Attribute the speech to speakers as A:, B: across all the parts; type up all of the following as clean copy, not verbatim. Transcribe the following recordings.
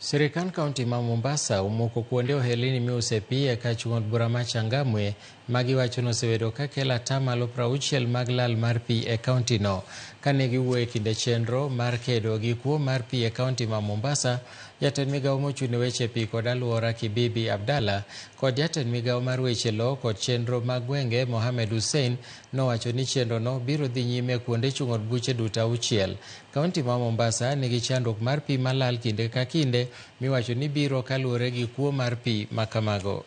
A: Sirikand kaunti ma Mombasa omoko kuonde ohelni miuse pi e kach od bura ma Changamwe ma giwacho ni osebedo ka kelo 60% mag lal mar pi e kaunti no. Kane giwuoyo e kinde chenro mar kedo gi kuo mar pi e kaunti ma Mombasa, jatend migawo mochung' ne weche pi kod aluora Kibibi Abdalla kod jatend migawo mar weche lowo kod chenro mag gwenge Mohamed Hussein nowacho ni chenro no biro dhi nyime kuonde chung' od buche duto auchiel. Kaunti ma Mombasa nigi chandruok mar pi malal kinde ka kinde miwacho ni biro kaluwore gi kuo mar pi makamago.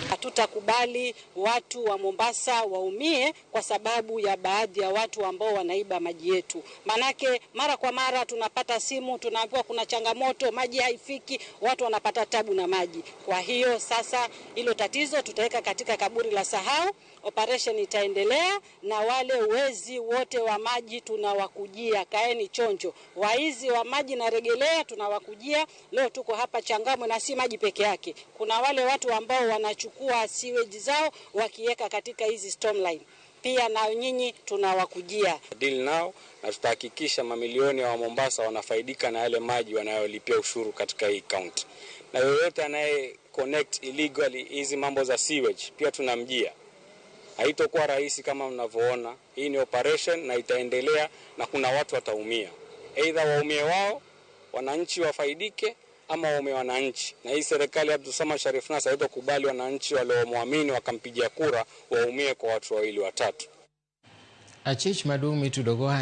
B: Hatutakubali watu wa Mombasa waumie kwa sababu ya baadhi ya watu ambao wanaiba maji yetu. Manake mara kwa mara tunapata simu, tunaambiwa kuna changamoto, maji haifiki, watu wanapata tabu na maji. Kwa hiyo sasa hilo tatizo tutaweka katika kaburi la sahau, operation itaendelea na wale wezi wote wa maji tunawakujia, kaeni chonjo. Waizi wa maji na regelea tunawakujia. Leo tuko hapa Changamwe na si maji peke yake. Kuna wale watu ambao wanachukua sewage zao wakiweka katika hizi storm line. Pia na nyinyi tunawakujia.
C: Deal nao na tutahakikisha mamilioni ya wa Mombasa wanafaidika na yale maji wanayolipia ushuru katika hii county. Na yoyote anaye connect illegally hizi mambo za sewage pia tunamjia. Haitokuwa rahisi kama mnavyoona. Hii ni operation na itaendelea na kuna watu wataumia. Either waumie wao, wananchi wafaidike, ama waumie wananchi. Na hii serikali ya Abdulswamad Sharif Nassir haitokubali wananchi waliomwamini wakampigia kura waumie kwa watu wawili watatu.
A: Achich maduong' mitudo go